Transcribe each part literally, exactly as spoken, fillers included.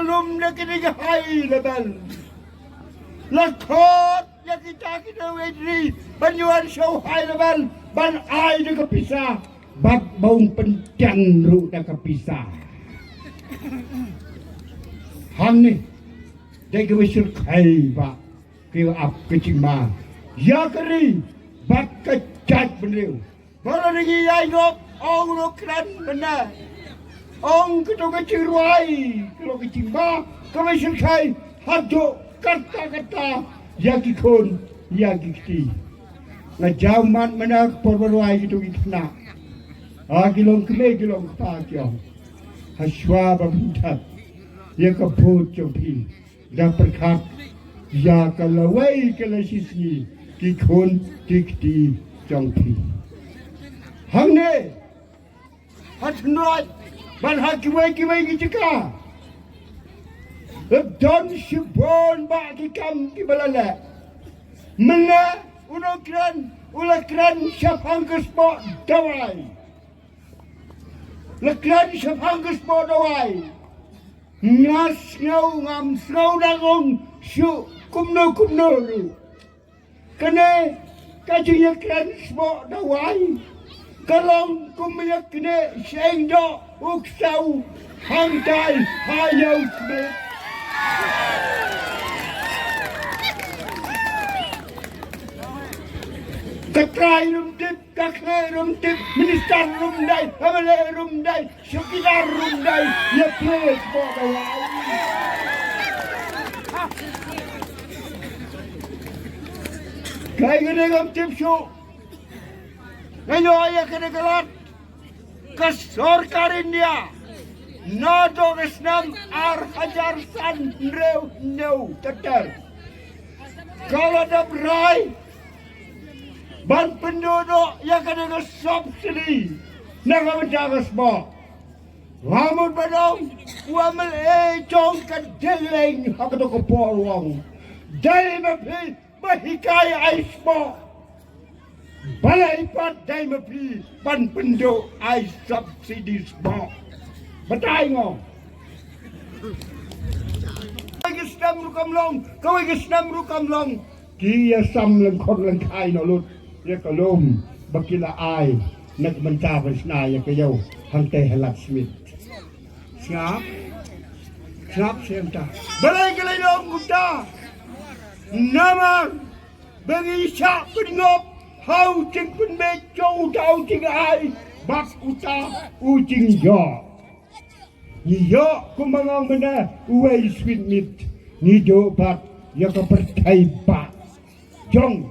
Rum na kine ki high level. La khot ïa kita ki nongwei ri ban wan sha u high level ban ai da ka pisa bad ba un pyntian ruh da ka pisa. Hangne dei ka mynsiem khai ba ki ap ka jingma ïa ka ri bad ka jaitbynriew. Ba la ri ngi ïai ngop ong u nongkren mynne. Ong kito ka jingrwai, kito ka jingma, ka mynsiem khai haduh katta katta ïa ki khun ïa ki kti. Nga jaw mat mynne ka por ba rwai kito ki khynnah. Ha ki long kmie ki long kpa ki ong, ha shuwa ba phin thep ïa ka vote jong phi, da pyrkhat ïa ka lawei ka lashisngi ki khun ki kti jong phi. Hangne ha Tynroi bad ha kiwei kiwei ki jaka la don shibun bah ki kam kiba la leh. Mynne u nongkren u la kren shaphang ka sboh dawai. La kren shaphang ka sboh dawai. Nga sngew, ngam sngew dang ong shuh kumno kumno ruh. Kane ka jingïakren sboh dawai ka long kum ïakren sheng doh u ksew hangtai ha ïew kmie. Ka trai ruh tip, ka khlieh ruh tip, minister ruh dei, M L A ruh dei, chowkidar ruh dei, ïa phi sboh dawai. Kaei kane ngam tip shuh. Nga ïoh ïa kane ka lad. Ka sorkar India naduh ka snem ar hajar san hynriew hynñiew ter ter ka la dep rai ban pynduh duh ïa kane ka subsidy na ka bynta ka sboh. Nga mut ban ong u M L A jong ka Deleng ha kato ka por u ong, dei ma phi ba hikai ai sboh. Balei pat dei ma phi ban pynduh ai subsidy sboh? Batai ngo. Kawei ka snem ruh kam long, kawei ka snem ruh kam long. Ki ïa sam lyngkhot lyngkhai noh lut ïa ka lum ba ki la ai na ka bynta ban shna ïa ka ïew hangtei ha Lad Smit. Sngap. Sngap sngap ta. Balei ka la ïoh kumta? Namar ba ngi shah pynngop ha u jingpynbeit jong uta u jingai bad uta u jingïoh. Ngi ïoh kumba nga ong mynne uwei sweet meat, ngi duh pat ïa ka pyrthei ba jong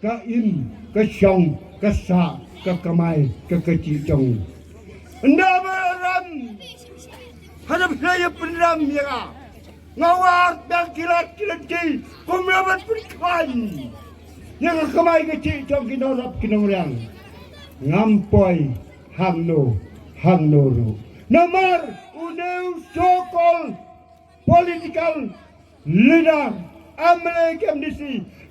ka im, ka shong, ka sah, ka kamai, ka kajih jong. Ynda ba ram hada phi ïa pynram ïa nga. Nga wad da ki lad ki lynti kumno ban pynkhlaiñ ïa ka kamai kajih jong ki nongrep ki nongriang. Ngam poi hangno hangno ruh. Namar une u so-called political leader, M L A, ki M D C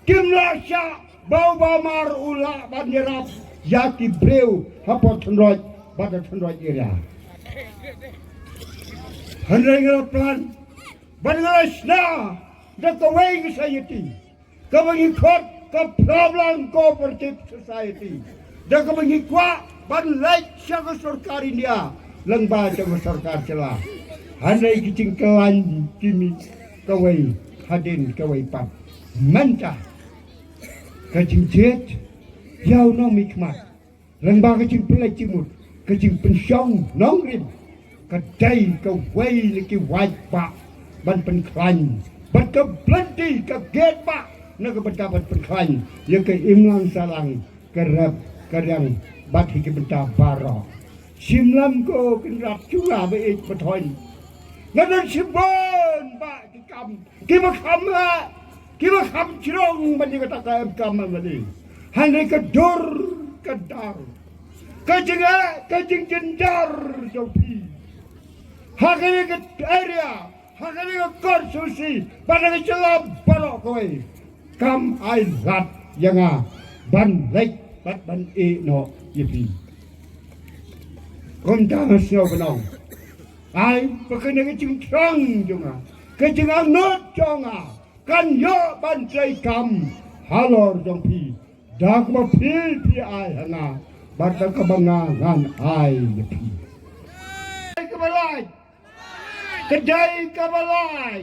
kim lah shah ba u Bah Mar u lah ban ïarap ïa ki briew hapoh Tynroi bad ha Tynroi area. Hynrei nga la plan bad nga la shna da kawei ka society kaba ngi khot ka Phra Blang Cooperative Society. Da kaba ngi kwah ban leit sha ka sorkar India lyngba jong ka sorkar jylla. Hynrei ki jingkyllain ki mih kawei hadien kawei pat. Mynta ka jingjied ïa u nongmihkhmat lyngba ka jingpynleit jingmut, ka jingpynshong nongrim, ka dei kawei na ki wait bah ban pynkhlaiñ bad ka bynta ka get bah na ka bynta ban pynkhlaiñ ïa ka imlang sahlang, ka rep ka riang bad hi ki bynta baroh. Shim lam ko Kynrad Shuwa ba ïeit ba thoiñ. Nga don shibun bah ki kam kiba kham la, kiba kham jrong ban ïa kata ka em kam ma ni. Hynrei ka dur ka dar, ka jingeh ka jingjynjar jong phi ha kane ka area, ha kane ka constituency bad ha ka jylla baroh kawei, kam ai lad ïa nga ban leit bad ban ïeh noh ïa phi. Kumta nga sngew ban ong Ai ba kane ka jingthrang jong nga, ka jingangnud jong nga kan ïoh ban trei kam halor jong phi. Da kaba phi phi ai ha nga bad da kaba nga ngan ai ïa phi. Ka ba lai. Ka dei kaba lai.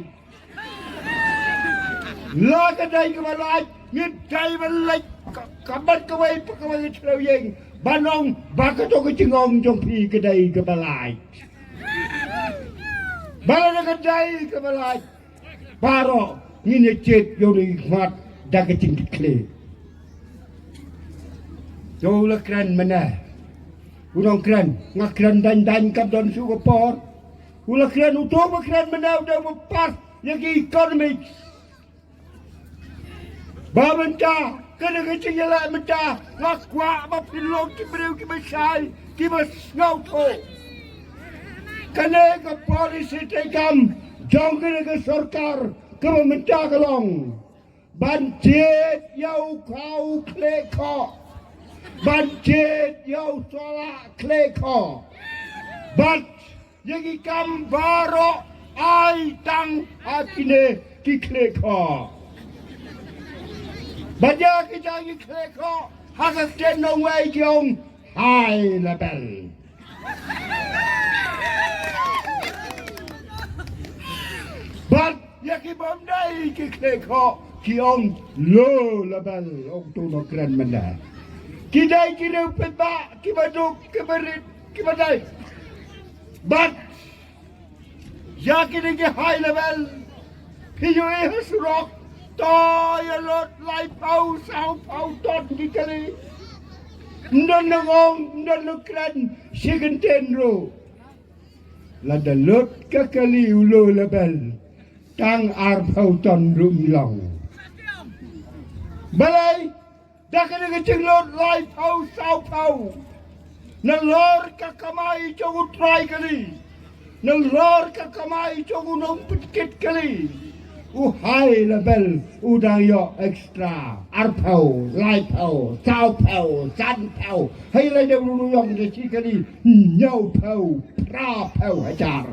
La ka dei kaba lai. Ngi dei ban leit ka, ka bad kawei pa kawei ka shlem ïeng ban ong ba kato ka jingong jong phi ka dei kaba lai. Ba la ka dei kaba lai. Baroh ngin ïa jied ïa u nongmihkhmat da ka jingkitkhlieh. Ïa u la kren mynne. U nongkren, nga kren dang dang kam don shuh ka por. U la kren, uto uba kren mynne u dei uba pass ïa ki economics. Ba mynta kane ka jingïaleh mynta nga kwah ba phin long ki briew kiba shai, kiba sngewthuh. Kane ka policy treikam jong kane ka sorkar kaba mynta ka long ban jied ïa u khaw khlieh khoh, ban jied ïa u solar khlieh khoh, bad ïa ki kam baroh ai tang ha kine ki khlieh khoh. Bad ïa kita ki khlieh khoh ha ka ktien nongwei ki ong high level. Bad ïa ki bym dei ki khlieh khoh ki ong low level, ong uto u nongkren mynne. Ki dei ki riew paidbah kiba duk kiba rit kiba dei. Bad ïa kine ki high level phi ïohi ha surok to ïa lut laiphew sawphew ton ki kali. Ym don nongong, ym don nongkren shi kyntien ruh. Lada lut ka kali u low level tang arphew ton ruh ym long. Balei? Da kane ka jinglut laiphew sawphew, nalor ka kamai jong u trai kali, nalor ka kamai jong u nongpynkit kali, u high level u dang ïoh extra arphew, laiphew, sawphew, sanphew, hei lai dei u ïong da shi kali hynñiewphew, phraphew hajar.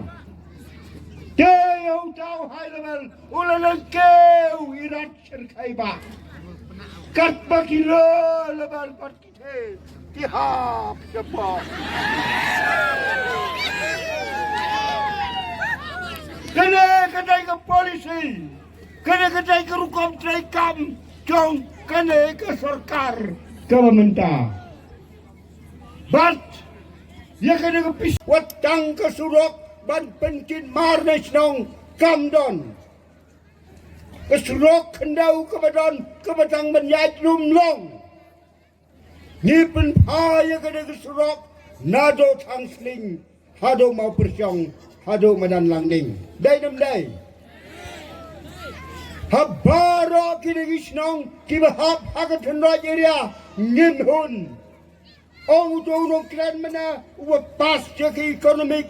Te ïa uta u high level u la nang kiew irat syrkhei ba katba ki low level pat ki theh ki hap shapoh. Kane ka dei ka policy, kane ka dei ka rukom treikam jong kane ka sorkar kaba mynta. Bad ïa kane ka pisa wat tang ka surok ban pynkit mar na shnong kam don. Ka surok khyndew kaba don kaba tang ban ïaid ruh ym long. Ngi pynphai ïa kane ka surok naduh Thangsling haduh Mawpyrshong haduh Madan Langding. Dei ne ym dei? Ha baroh kine ki shnong kiba hap ha ka Tynroit area ngim hun. Ong uto u nongkren mynne uba pass ïa ka economic,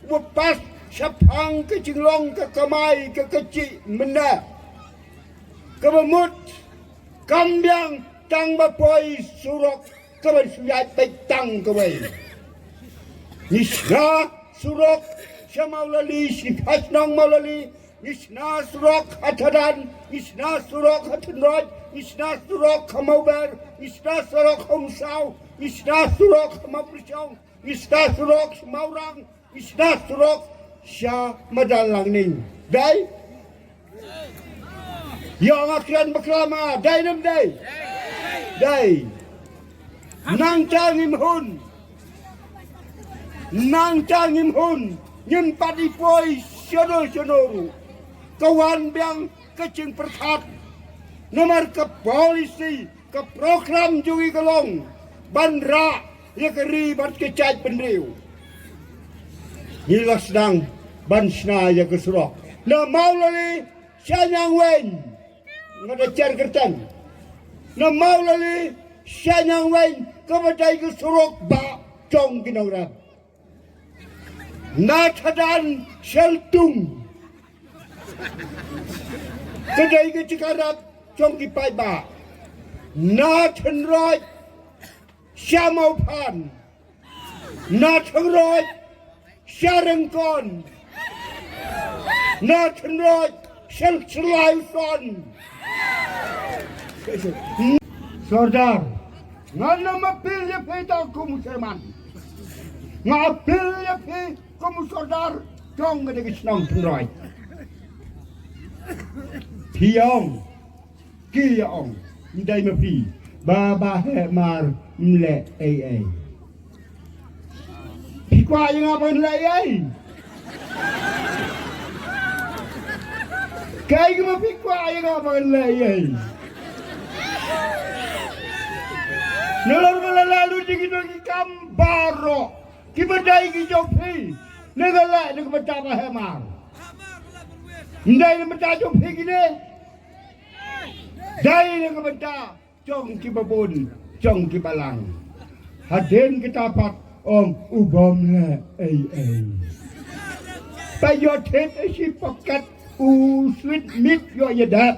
uba pass shaphang ka jinglong ka kamai ka kajih mynne. Kaba mut kam biang tang ba poi surok kaban shu ïaid beit tang kawei. Ngi shna surok sha Mawlali, shi phaw shnong Mawlali, ngi shna surok ha Thadan, ngi shna surok ha Tynroit, ngi shna surok ha Mawber, ngi shna surok ha Umsaw, ngi shna surok ha Mawpyrshong, ngi shna surok ha Mawrang, ngi shna surok sha Madan Langding. Dei? Ïa nga kren bakla ma, dei ne ym dei? Dei. Nangta ngim hun. Nangta ngim hun. Ngim pat ïa poi shano shano ruh. Ka wan biang ka jingpyrkhat. Namar ka policy, ka program jong ngi ka long ban rah ïa ka ri bad ka jaitbynriew. Ngi la sdang ban shna ïa ka surok na Mawlali sha Nyngkong. Nga da jar kyrteng. Na Mawlali sha Nyngkong kaba dei ka surok ba jong ki nongrep. Na Thadan sha Lyttung ka dei ka jaka rep jong ki paidbah. Na Tynroit sha Mawphan. Na Tynroit Sharengkon. Na Tynroi, Sel Selaison. Sordar. Nga nam appeal ïa phi tang kum u chairman. Nga appeal ïa phi kum u sordar jong ka dei ka shnong Tynroi. Phi ong. Ki ïa ong, ym dei ma phi, ba, ba heh mar, ym leh ei ei. Phi kwah ïa nga ban leh ei ei. Kaei kaba phi kwah ïa nga ban leh ei ei. Nalor ba la leh lut ïa kito ki kam baroh kiba dei ki jong phi. Ne nga leh ne ka bynta ba heh mar. Ym dei na ka bynta jong phi kine. Dei na ka bynta jong kiba bun, jong kiba lang. Hadien kata pat ong u bym leh ei ei. Ba ïoh thied ha shi pocket u sweet meat ïoh ïa dep.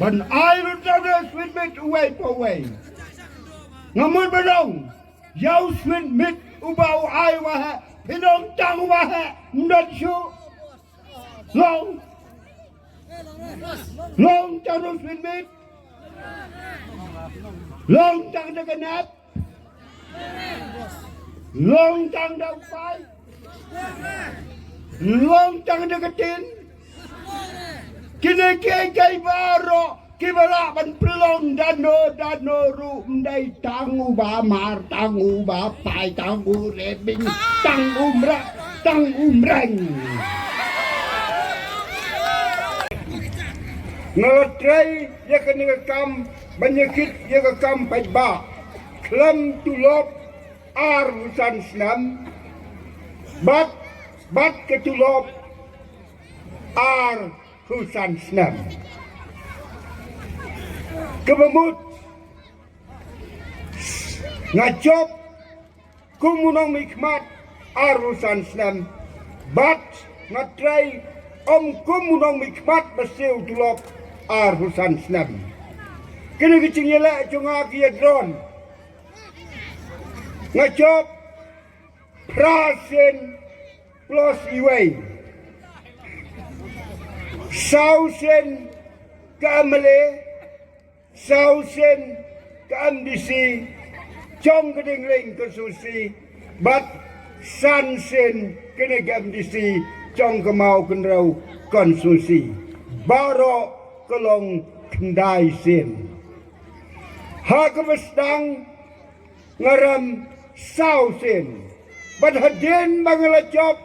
Ban ai lut da u sweet meat uwei pa uwei. Nga mut ban ong. Ïa u sweet meat uba u ai uba heh, phin ong tang uba heh, ym don shuh. Long. Long tang da u sweet meat. Long tang da ka nep. Long tang da u pai. Long tang da ka tin. Kine kiei kiei baroh kiba lah ban pynlong dano dano ruh ym dei tang uba mar, tang uba pai, tang u rebing, tang u mrad, tang u mreng. Nga la trei ïa kane ka kam ban ïa kit ïa ka kam paidbah khlem tulop arphew san snem bad, bad ka tulop arphew san snem. Kaba mut nga jop kum u nongmihkhmat arphew san snem bad nga trei ym kum u nongmihkhmat ba siew tulop arphew san snem. Kane ka jingïaleh jong nga ka ïadron. Nga jop phra sien plus iwei. Saw sien ka M L A, saw sien ka M D C jong ka Dingling constituency bad san sien kane ka M D C jong ka Mawkynrew constituency. Baroh ka long khyndai sien. Ha kaba sdang nga rem saw sien. Bad hadien ba nga la jop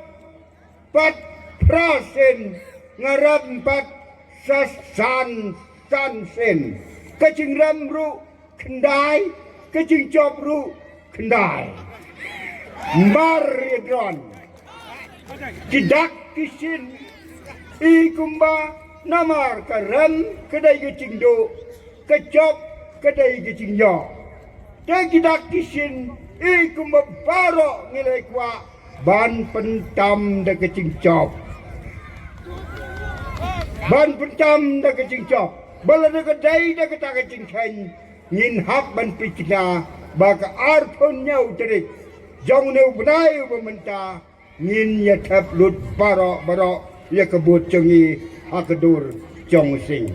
pat phra sien, nga rem pat sa san, san sien. Ka jingrem ruh khyndai, ka jingjop ruh khyndai. Mar ïadron. Ki dak ki shin i kumba namar ka rem ka dei ka jingduh, ka jop ka dei ka jingïoh. Te ki dak ki shin i kumba baroh ngi la kwah ban pyntam da ka jingjop. Ban pyntam da ka jingjop. Ba lada ka dei da kata ka jingkheiñ ngin hap ban pyrkhat ba ka arphew hynñiew tarik jong une u bnai uba mynta ngin ïa thep lut baroh baroh ïa ka vote jong ngi ha ka dur jong u sing.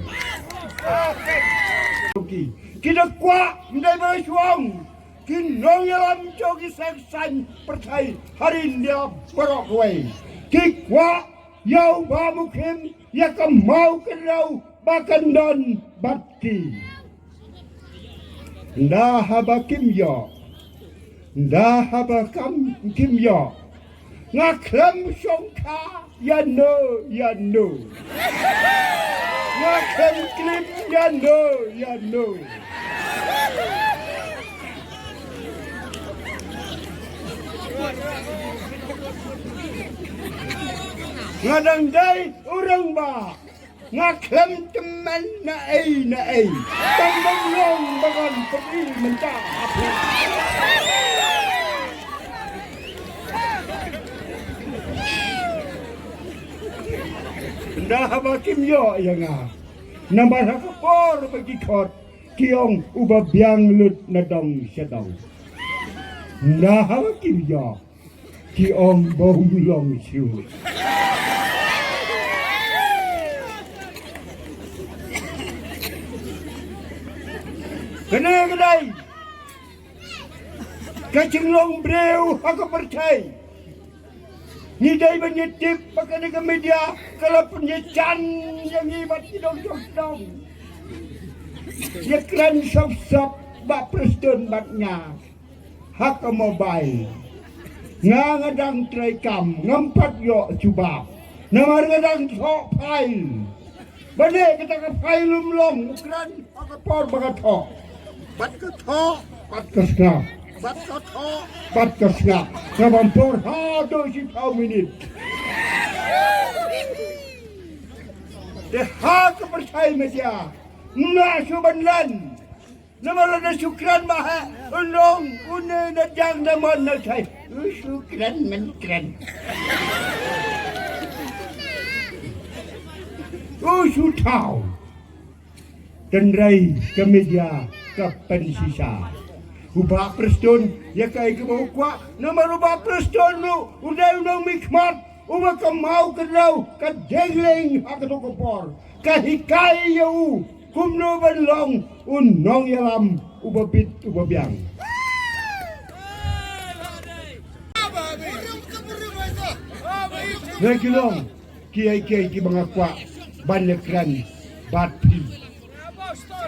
Ki, ki da kwah ym dei ba shuwa ki nongïalam jong ki seng saiñ pyrthei ha ri India baroh kawei. Ki kwah ïa u Bah Mukhim ïa ka Mawkynrew ba kan don bad ki. Nda haba kim ïoh. Nda haba kam kim ïoh. Nga khlem shongkha ïano ïano. Nga khlem klim ïano ïano. Nga dang dei u rangbah. Nga khlem tymmen na ei na ei. Tang ban long ba ngan pyni mynta ha phi. Nda haba kim ïoh ïa nga. Namar ha ka por ba ki khot ki ong uba biang lut na dong sha dong. Na haba ki ïoh ki ong bym long shuh. Kane ka dei ka jinglong briew ha ka pyrthei. Ngi dei ban ïa tip ba kane ka media ka la pynïajan ïa ngi bad ki dong jong dong. Ïa kren sop sop ba Prestone bad nga ha ka mobile. Nga nga dang trei kam, ngam pat ïoh jubab. Namar nga dang thoh file. Ba ne kata ka file um long, u kren ha ka por ba ka thoh. Bad ka thoh, bad ka sngap. Bad ka thoh, bad ka sngap. Ka bam por haduh shiphew minit. Te ha ka pyrthei media, nga shu ban lan. Namar lada shu kren ba heh, u long une na jang na mon na thei. U shu kren men kren. U shu thaw. Tynrai ka media ka pynshisha. U Bah Prestone ïa kaei kaba u kwah. Namar u Bah Prestone u, u dei u nongmihkhmat uba kynmaw kyndaw ka jingleng ha kato ka por. Ka hikai ïa u kumno ban long u nongïalam uba bit uba biang. Hei ki long kiei kiei kiba nga kwah ban ïakren bad phi.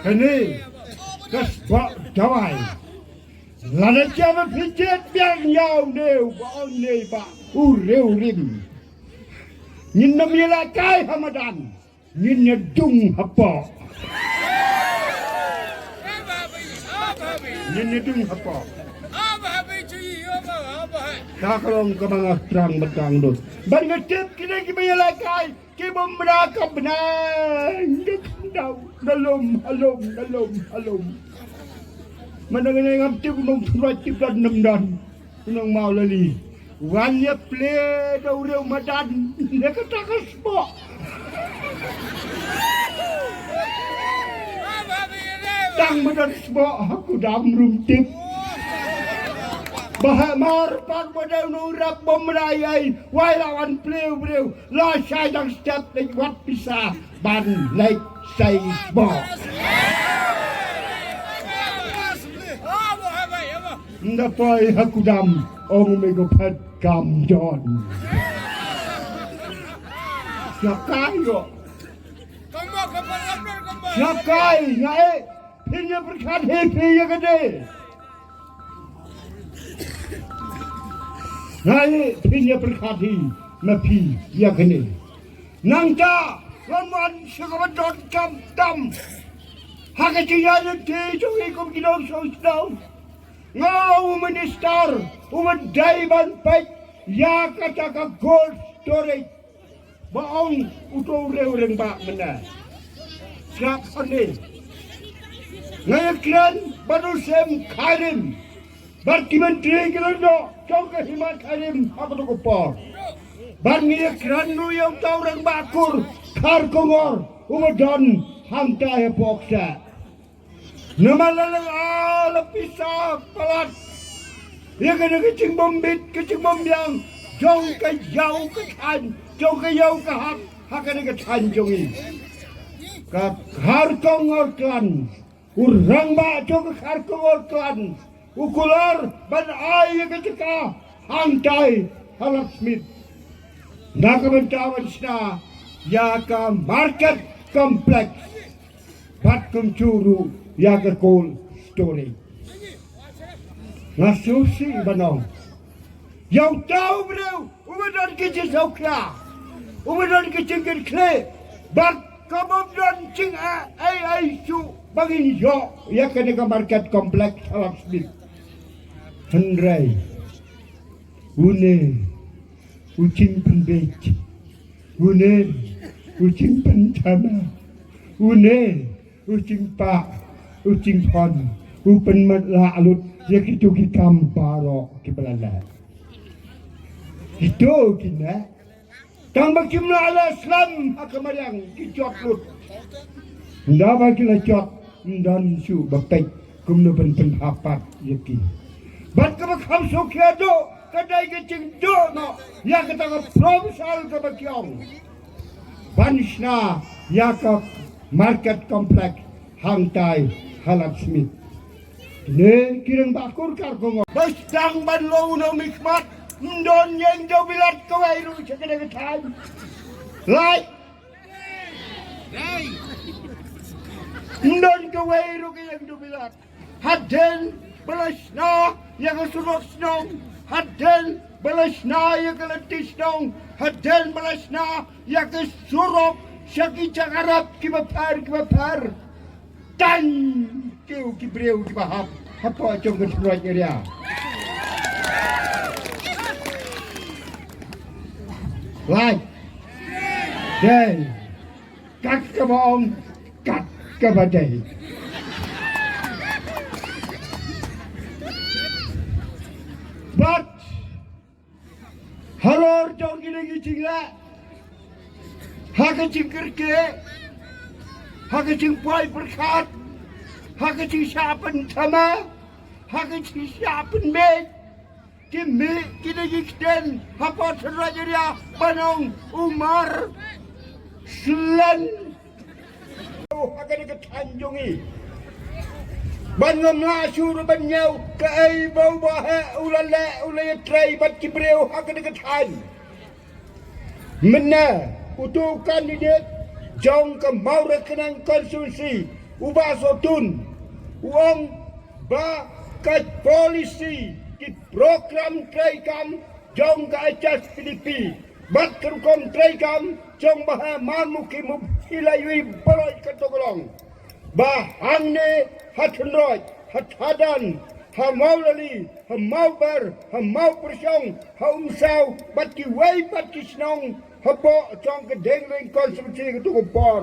Kane ka spah dawai. Lada jia ba phi jied biang ïa une u ba ong ne ba u riewrim. Ngin nym ïalehkai ha madan. Ngin ïa dung hapoh. Ngin ïa dung hapoh. Ka ka long kaba nga thrang bad nga angnud. Bad nga tip kine kiba ïalehkai ki bym da ka bnai. Nga khyndaw na lum ha lum na lum ha lum. Mynta ngam tip u nongthurai tip da nam dan. U nong Mawlali wan ïa plie da u riew madan ne kata ka sboh. Tang madan sboh ha ku dam rum tip. Ba ha mar pat ba dei u nong rap bom rai ai wai la wan plie u briew la shai dang step dei wat pisa ban leit shai sboh. Nda poi ha ku dam ong me ko phet kam jon. Siap kai yo. Siap kai nga e. Phin ïa pyrkhat hi phi ïa kane. Nga e phin ïa pyrkhat hi ma phi ïa kane. Nangta ngan wan sha kaba donkam tam. Ha ka jingïaid lynti jong ngi kum ki nongshong shnong. Nga u minister uba dei ban peit ïa kata ka cold storage ba ong uto u riew rangbah mynne. Sngap hangne. Nga ïakren bad u Sem Kharim bad ki myntri ki lyngdoh jong ka hima Kharim ha kato ka por. Bad ngi ïakren ruh ïa uto u rangbah kur Kharkongor uba don hangtai hapoh kseh. Namar la la la pisa palat ïa kane ka jingbym bit ka jingbym biang jong ka ïaw ka thaiñ jong ka ïaw ka hap ha kane ka thaiñ jong ngi. Ka Kharkongor clan, u rangbah jong ka Kharkongor clan u kular ban ai ïa ka jaka hangtai ha Ladmit na ka bynta ban shna ïa ka market complex. Bad kumjuh ruh ïa ka cold storage. Nga sngewsih ban ong ïa uta u briew uba don ka jingsngewkhia, uba don ka jingkitkhlieh bad ka bym don jingaiei shuh ba ngin ïoh ïa kane ka market complex ha Ladmit. Hynrei une u jingpynbeit, une u jingpynthame, une u jingpah, u jingpon, u pynmatlah lut ïa kito ki kam baroh kiba la leh. Kito kine tang ba kim lah leh slem ha ka mariang ki jot lut. Nda ba ki la jot Ym don shuh ba peit kumno ban pynhap pat ïa ki. Bad kaba kham suk ïa duh ka dei ka jingduh noh ïa kata ka proposal kaba ki ong ban shna ïa ka market complex hangtai ha Ladmit. Ne ki rangbah kur kar ko ngo ba sdang ban long u nongmihkhmat. Ym don ïing dewbilat kawei ruh sha kane ka thaiñ. Lai Ym don kawei ruh ka ïing dewbilat. Hadien ba la shna ïa ka surok shnong, hadien ba la shna ïa ka lynti shnong, hadien ba la shna ïa ka surok sha ki jaka rep kiba pher kiba pher. Tang kiew ki briew kiba hap hapoh jong ka Thenroi area. Lai dei kat kaba ong, kat kaba dei. Bad halor jong kine ki jingleh, ha ka jingkyrkieh, ha ka jingpoi pyrkhat, ha ka jingshah pynthame, ha ka jingshah pynbeit, ki mih kine ki ktien hapoh Thenroi area ban ong u Mar Slen. Ha kane ka thaiñ jong ngi ban ngam lah shuh ruh ban ñiew kaei ba u Bah Heh u la leh, u la ïatrei bad ki briew ha kane ka thaiñ. Mynne uto u candidate jong ka Mawryngkneng constituency, u Bah Sohtun, u ong ba ka policy, ki program treikam jong ka H S P D P bad ka rukom treikam jong Bah Heh Marmukim u phi la ïohi baroh kato ka long ba hangne ha Thenroi, ha Thadan, ha Mawlali, ha Mawber, ha Mawpyrshong, ha Umsaw bad kiwei pat ki shnong hapoh jong ka Diengleng constituency kato ka por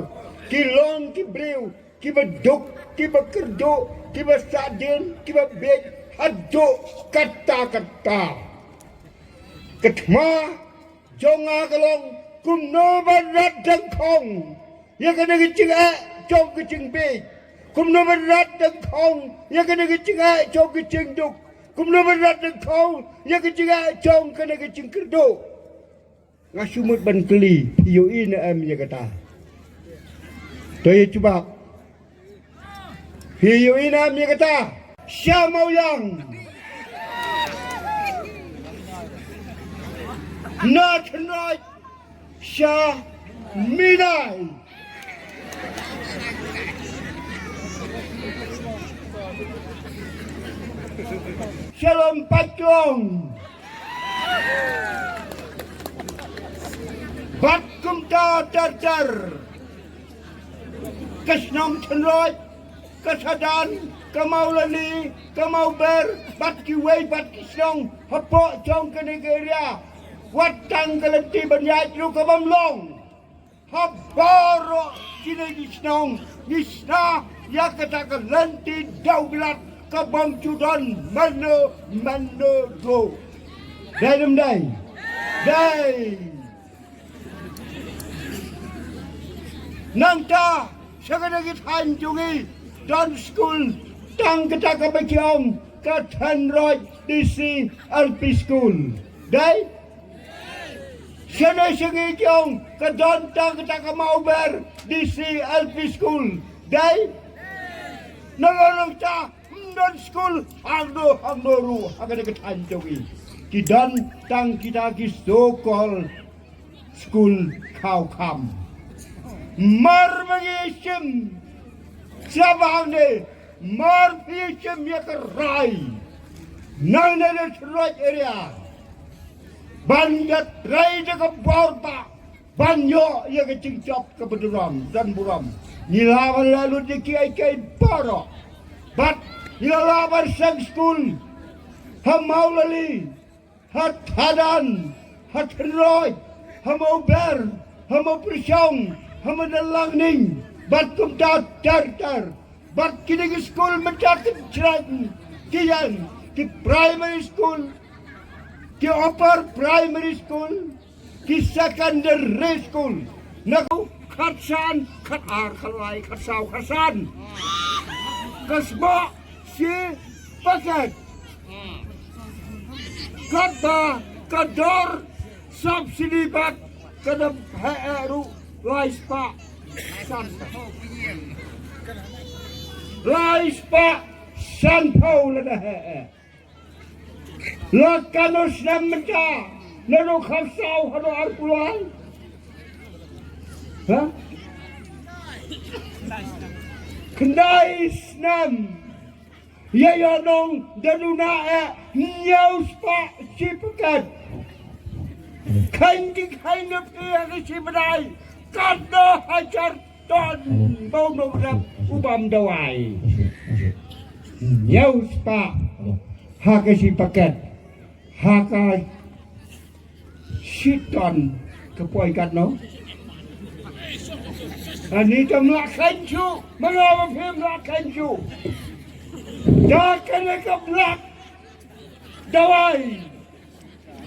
ki long ki briew kiba duk, kiba kyrduh, kiba sahdien, kiba bieit haduh katta katta. Ka thma jong nga ka long kumno ban rat dyngkhong ïa kane ka jingeh jong ka jingbieit, kumno ban rat dyngkhong ïa kane ka jingeh jong ka jingduk, kumno ban rat dyngkhong ïa ka jingeh jong kane ka jingkyrduh. Nga shu mut ban kylli, phi ïohi ne em ïa kata? To ïa jubab. Phi ïohi ne em ïa kata? Sha Mawïang, na Thenroi sha Minai, sha Lum Patlong. Bad kumta ter ter, ka shnong Thenroi, ka Thadan, ka Mawlali, ka Mawber bad kiwei pat ki shnong hapoh jong kane ka area. Wat tang ka lynti ban ïaid ruh ka bym long. Ha baroh kine ki shnong ngi shna ïa kata ka lynti dewbilat ka bym ju don mano mano ruh. Dei ne ym dei? Dei. Nangta sha kane ka thaiñ jong ngi don skul, tang kata kaba ki ong ka Thenroi D C L P School. Dei? Shane sha ngi ki ong ka don tang kata ka Mawber D C L P School. Dei? Nangta ym don skul hangno hangno ruh ha kane ka thaiñ jong ngi. Ki don tang kita ki so called skul khaw kham. Mar ba ngi shim sha ba hangne, mar phi shim ïa ka rai nangne na Thenroi area ban ïatrei da ka bor ba ban ïoh ïa ka jingjop kaba burom, don burom. Ngi lah ban leh lut ïa kiei kiei baroh. Bad ngi lah ban seng skul ha Mawlali, ha Thadan, ha Thenroi, ha Mawber, ha Mawpyrshong, ha Mawlangning bad kumta ter ter. Bad kine ki skul mynta ki jrang ki ïeng, ki primary school, ki upper primary school, ki secondary school. Na ku Khatsan, khatar, khatlai, khatsaw, khatsan. Ka sboh shi paket. Katba ka dor subsidy bad ka dang heh eh ruh lai spah san. Lai spah sanphew la dang heh eh. La katno snem mynta? Naduh khatsaw haduh arphew lai? Ha? Khyndai snem. Ïa ïa nong da duna eh hynñiew spah shi paket. Kheiñ ki kheiñ na phi ha ka shi bnai katno hajar ton ba u nongrep u bam dawai. Hynñiew spah ha ka shi paket. Ha ka shi ton ka poi katno? Ani tam lah khanju, mano ba phim lah khanju. Da kane ka blak dawai,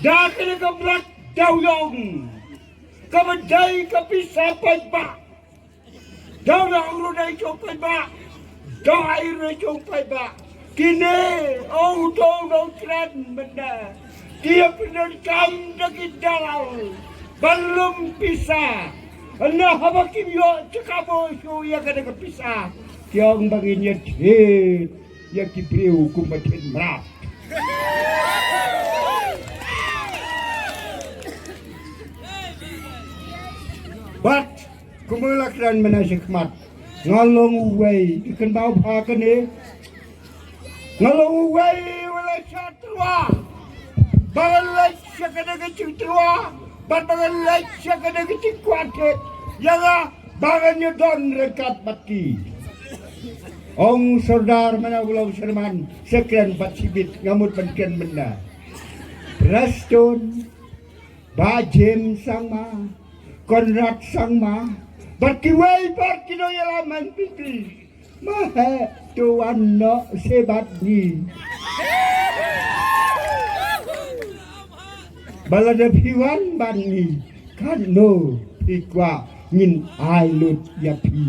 da kane ka blak daw yong, ka ba dei ka pisa paidbah. Daw da ong ruh dei jong paidbah. Daw ai ruh dei jong paidbah. Kine ong u dong dong kren benda. Ki ïa pyndonkam da ki dalal ban lum pisa. Hynda haba kim ïoh jaka bor shuh ïa kane ka pisa, ki ong ba ngin ïa thied ïa ki briew kum ba thied mrad. Bad kumba la kren mynne shakhmat, nga long uwei, ki kynmaw bha kane. Nga long uwei u la shah tyrwa. Ba ngan leit sha kane ka jingtyrwa bad ba ngan leit sha kane ka jingkwah thied, ïa nga ba ngan ïa don ryngkat bad ki. Ong Sordar mynne u long sherman, sa kren bad shibit, nga mut ban kren mynne. Prestone, Bah James Sangma, Conrad Sangma, bad kiwei pat ki nongïalam N P P. Ma heh, to wan noh seh bad ngi. Ba lada phi wan bad ngi, katno phi kwah ngin ai lut ïa phi?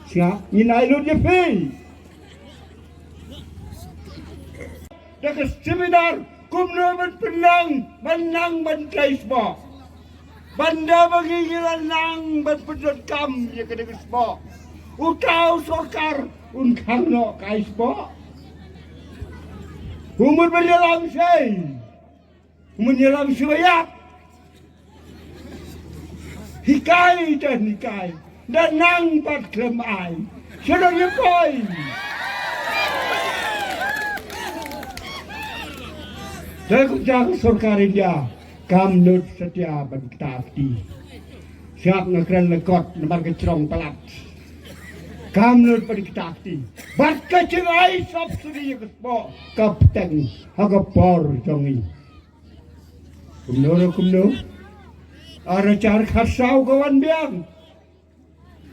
Sngap, ngin ai lut ïa phi. Da ka seminar kumno ban pynlong ban nang ban trei sboh. Ban da ba ngi ngi la nang ban pyndonkam ïa ka dei ka sboh. Uta u sorkar un khang noh ka ai sboh. U mut ban ïalam sei. U mut ïalam sei ba ïap. Hikai jan hikai. Da nang pat khlem ai. Shalom ïa koi. Te kumta ka sorkar India kam nud satia ban ktah kti. Sngap, nga kren la kot namar ka jrong palat. Kam nud ban ktah kti. Bad ka jingai subsidy ïa ka sboh ka bteng ha ka por jong ngi. Kumno re kumno? Ar hajar khatsaw ka wan biang.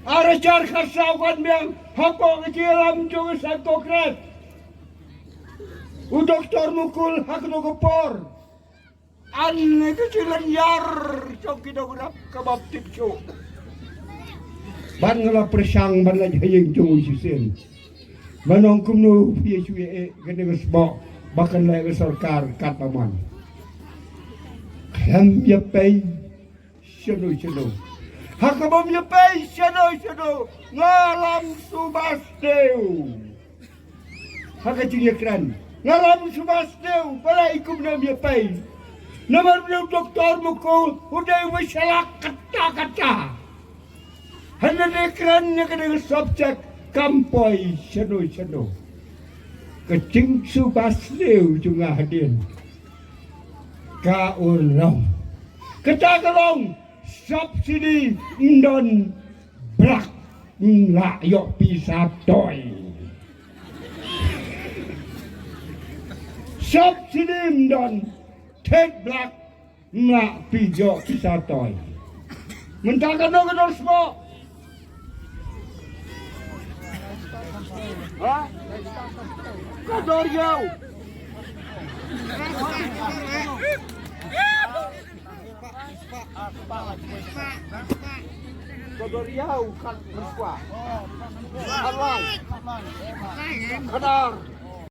Ar hajar khatsaw ka wan biang. Hapoh ka jingïalam jong ka Seng Congress, u Doktor Mukul ha kano ka por, an ne ka jinglyniar jong ki nongrep ka bym tip shuh. Bad nga la pyrshang ban leit ha ïing jong u shisien. Ban ong kumno phi ïa shu ïa eh kane ka sboh ba kan leh ka sorkar katba mon. Khlem ïa pei shano shano. Ha kaba ym ïa pei shano shano, nga lam suba sniew. Ha ka jingïakren, nga lam suba sniew, balei kumno ym ïa pei? Namar u Doktor Mukul u dei uba shalak katta katta. Hynda ngi kren ïa kane ka subject kam poi shano shano. Ka jingsuba sniew jong nga hadien ka u long, kata ka long subsidy ym don, blak ym lah ïoh pisa toi. Subsidy ym don, thied blak ym lah phi ïoh pisa toi. Mynta katno ka dor sboh? Ha? Ka dor ïew. Ka duriaw kat Meskwa. Alai. Kadar.